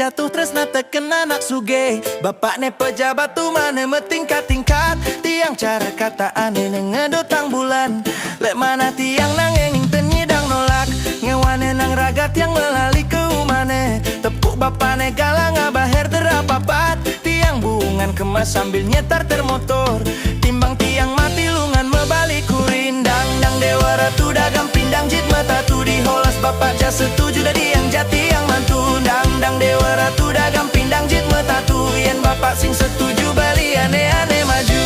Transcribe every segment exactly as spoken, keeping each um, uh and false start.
jatuh tresna teken anak sugih. Bapakne pejabat umahne metingkat-tingkat. Tiang cara kata ane nengedotang bulan. Lek manah tiang nanging tenyidang nolak. Ngewane nang raga tiang melali ke umahne. Tepuk bapakne galak ngabah herder apapat. Tiang bungan kemas sambil nyetar termotor. Timbang tiang mati lungan mebali kurin. Dang dang Dewa Ratu dagam pindang jit metatu diholas bapak ja setuju dadi yang jati yang mantu. Dang dang Dewa Ratu dagam pindang jit metatu. Yen bapak sing setuju bali ane-ane maju.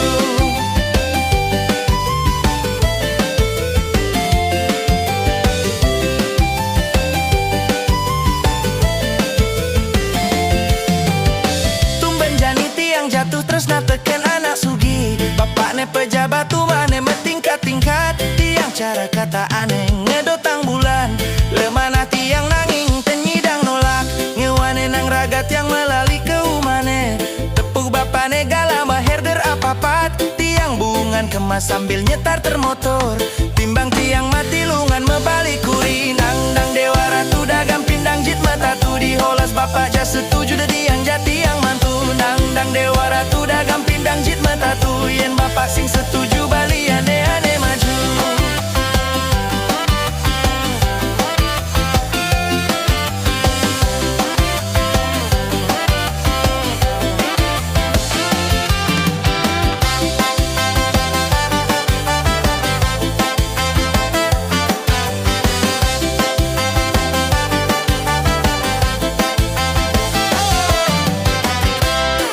Tumben jani tiang jatuh tresna teken anak sugih. Bapakne pejabat umahne metingkat-tingkat. Tiang cara kata ane ngedotang bulan. Lek manah tiang nanging tenyidang nolak. Ngewane nang raga tiang melali ke umahne. Tepuk bapakne galak ngabah herder apapat. Tiang bungan kemas sambil nyetar termotor. Timbang tiang mati lungan mebali kurin. Dang dang Dewa Ratu dagam pindang jit metatu diholas bapak ja setuju dadi yang jati yang mantu. Dang dang Dewa Ratu dagam pindang jit metatu. Yen bapak sing setuju bali ane-ane maju.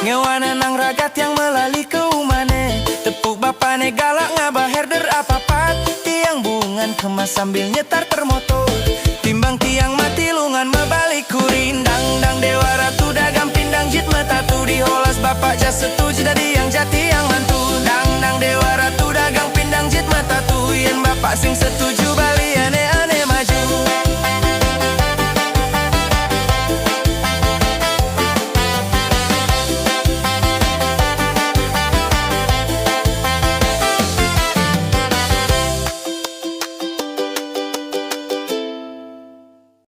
Ngewane nang raga tiang melali ke umahne. Tepuk bapakne galak ngabah herder apapat. Tiang bungan kemas sambil nyetar termotor. Timbang tiang mati lungan mebali kurin. Dang dang Dewa Ratu dagam pindang jit metatu diholas bapak ja setuju dadi yang jati yang mantu. Dang dang Dewa Ratu dagam pindang jit metatu. Yen bapak sing setuju bali